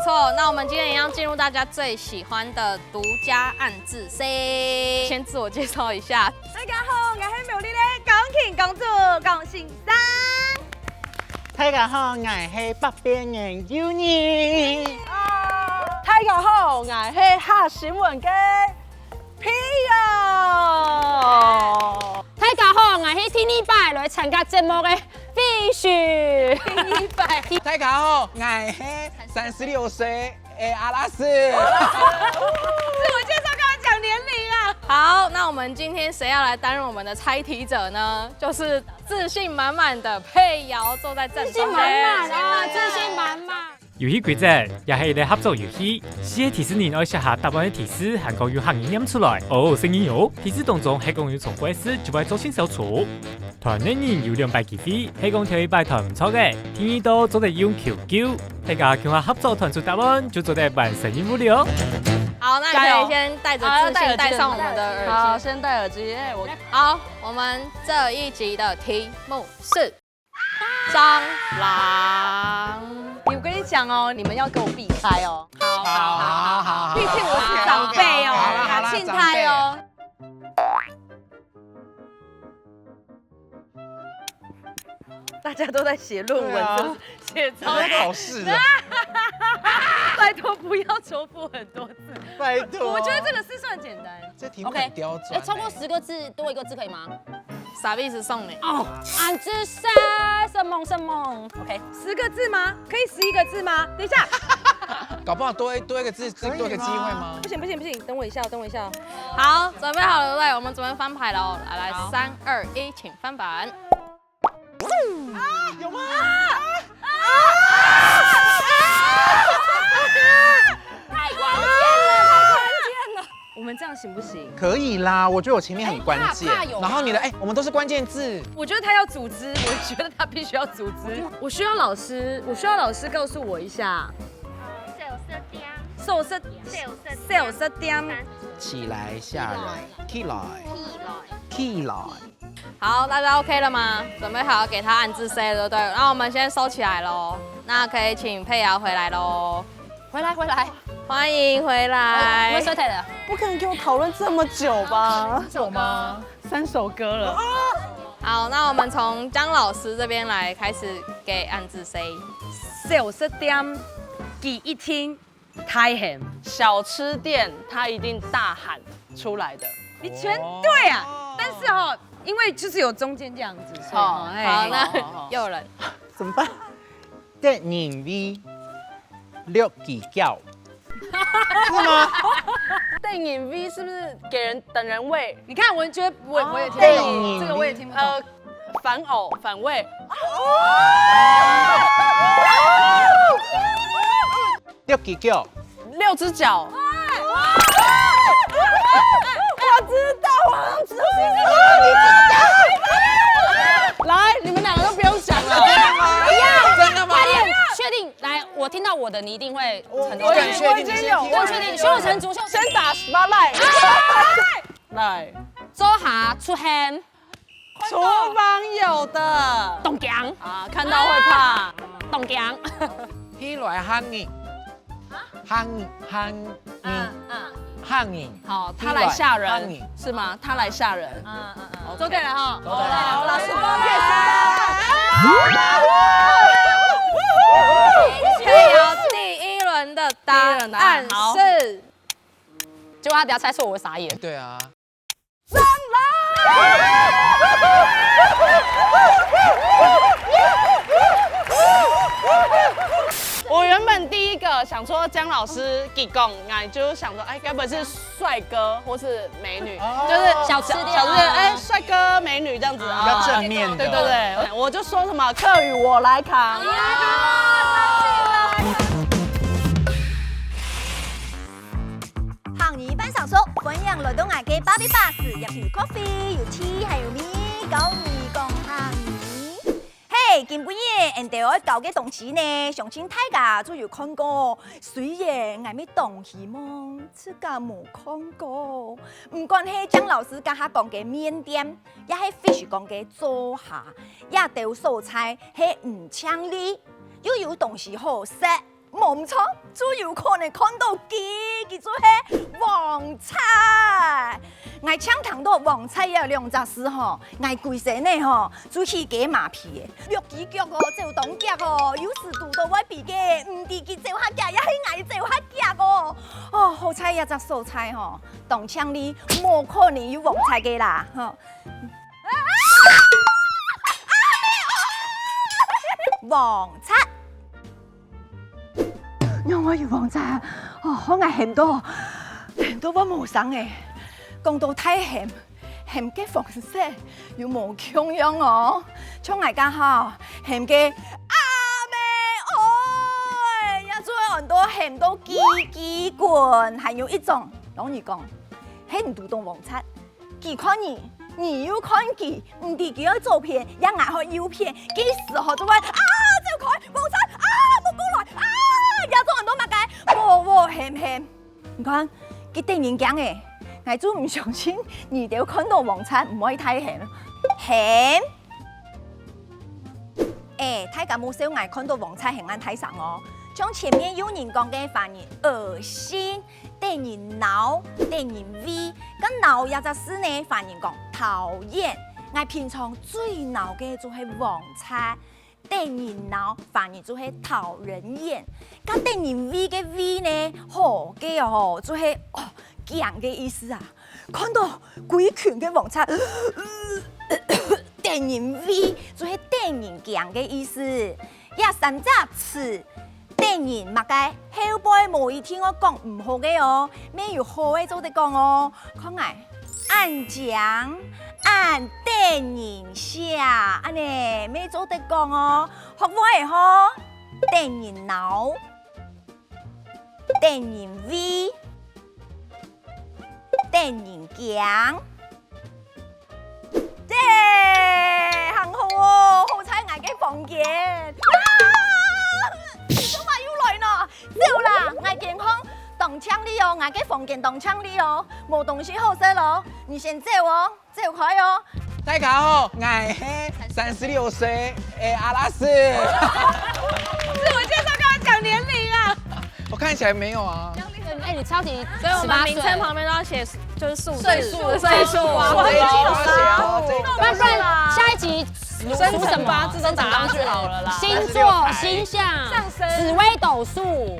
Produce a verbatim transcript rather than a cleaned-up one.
错，那我们今天一样进入大家最喜欢的独家暗字 C。先自我介绍一下。大家好，我是美丽的钢琴公主江心珊。大家好，我是百变人Yuni。大家好，我是下新闻个皮尤。大家好，我是第二擺來參加節目个 必須。第二擺。大家好，我是三十六歲个阿拉斯。自我介绍干嘛讲年龄啊？好，那我们今天谁要来担任我们的猜题者呢？就是自信满满的佩瑶坐在正中间。自信满满啊，自信满满。 遊戲規則也係一個合作遊戲，四個提示人愛寫下答案个提示，還過用客語唸出來。哦，細義哦！提示當中係講有重複个字，就會造成小錯。團个人有兩擺機會，係講頭一擺團毋著个，第二到做得用求救。大家共下合作團出答案，就做得完成任務了。好，那你可以先帶著自信，戴上我們的耳機。好，先戴耳機。哎，我好，我們這一集的題目是 蟑螂。我跟你讲哦，你们要给我避开哦。好，好，好，好，好。毕竟我是长辈哦，好啦，好啦，请开哦。大家都在写论文，对啊。是不是？写超多。在考试啊。拜托，不要重复很多次。拜托。我觉得这个是算简单。这题目很刁钻欸。OK，哎，超过十个字多一个字可以吗？ 啥意思送你？哦，俺知啥什么什么。OK，十个字吗？可以十一个字吗？等一下，搞不好多一，多一个字，可以吗？多一个机会吗？不行不行不行，等我一下，等我一下。好，准备好了对不对？我们准备翻牌喽！来来，好。三二一，请翻板。有吗？啊！啊！太关键了，太关键了。 我们这样行不行？可以啦，我觉得我前面很关键，哎，怕，怕有吗？然后你的，哎，我们都是关键字。我觉得他要组织，我觉得他必须要组织。我需要老师，我需要老师告诉我一下。小食店。小食，小食店。起来，下来，起来，起来。 好，大家 OK 了吗？准备好给他暗字 C 了，对不对？那我们先收起来喽。那可以请佩瑶回来喽。回来，回来。欢迎回来。我们收起来了。不可能给我讨论这么久吧？很久吗？三首歌了。好，那我们从江老师这边来开始给暗字 C。小食店，佢一定 大喊。小吃店，他一定大喊出来的。你全对啊，哦。但是哦，因为就是有中间这样子，所以哦，哦，哎。好，那好，好，好。又有人。怎么办？得人畏，略计较。是吗？得人畏是不是给人，等人畏？你看，我觉得我，我也听不懂，哦。这个我也听不懂。呃，反偶，反胃。 六只脚。六只脚。我知道，我好像知道。来，你们两个都不用想了。一样。真的吗？快点，确定。来，我听到我的，你一定会很我，我已经，我已经有，我已经确定，你先听。我确定，胸有成竹，胸有成竹。先打spotlight。来。做下出现。 厨房有的。冻僵。啊，看到会怕。冻僵。起来喊人。喊，喊人。嗯，嗯。喊人。好，他来吓人，起来喊人。是吗？他来吓人。嗯，嗯，嗯。OK。做对了哈。做对了。好，老师，恭喜。佩瑶第一轮的答案是。第一轮答案，好。结果他等下猜错，我会傻眼。对啊。 我原本第一个想说江老师给讲，哎，就是想说，哎，该不会是帅哥或是美女，哦。就是小吃店啊。小吃店，哎，帅哥美女这样子啊。比较正面的。对对对，我就说什么客语我来扛。客語伴上手，歡迎來到𠊎个芭比巴士，這有咖啡，有tea，還有米，教你講客語。嘿，今晡日𠊎兜愛教个東西呢，相信大家都有看過。雖然𠊎乜當希望自家無看過，毋管係江老師頭下講个麵店，也係必須講个灶下，這兜所在係毋淨俐，又有東西好食。無毋著，就有可能看著佢，佢就係黃賊。𠊎淨聽著黃賊這兩隻字吼，𠊎歸身仔吼，就起雞嫲皮仔。跼雞腳哦，走當遽哦，有時堵著會飛个，毋知佢走較遽，也係𠊎走較遽哦。哦，好在這隻所在吼，當淨俐，無可能有黃賊个啦，吼。黃賊。 仰會有黃賊啊？哦，好𠊎喊著，喊著會無聲欸。講著大喊，喊个方式又無共樣哦。像𠊎這下吼，喊个阿姆哀，也就安到喊到嘰嘰滾。還有一種，摎你講，喊堵著黃賊， 佢看你，你又看佢，毋知佢愛左片，也𠊎愛右片，該時候就會啊，走開，黃賊啊，莫過來啊，也做恁多麼个，喔喔喊喊。你看，佢得人驚欸，𠊎就毋相信你兜看著黃賊毋會大喊。喊！欸，大家莫笑𠊎看著黃賊喊恁大聲喔，像前面有人講个華語，噁心。 得人惱，得人畏。該惱這隻字呢，華人講討厭。𠊎平常最惱个就係黃賊，得人惱，華語就係討人厭。該得人畏个畏呢，吼，該喔，就係，喔，驚个意思啊。看著歸群个黃賊，得人畏，就係得人驚个意思。這三隻詞 得人麼个，後背無一定愛講毋好个喔，乜有好个做得講喔。看𠊎，恁靚，恁得人惜，恁呢乜做得講喔。學會吼，得人惱，得人畏，得人驚。 耶，還好喔，好在𠊎个房間。啊！你做麼又來呢？走啦，𠊎間房當淨俐喔，𠊎个房間當淨俐喔，無東西好食囉。你先走喔，走開喔。大家好，𠊎係三十六歲个阿拉斯。自我介紹幹嘛講年齡啊？我看起來沒有啊。欸，你超級十八歲。所以我們名稱旁邊都要寫，就是數字。歲數的歲數啊。歲數啊，歲數啊。那不然下一集屬什麼？生辰八字都打上去好了啦。星座、星象、紫微斗數。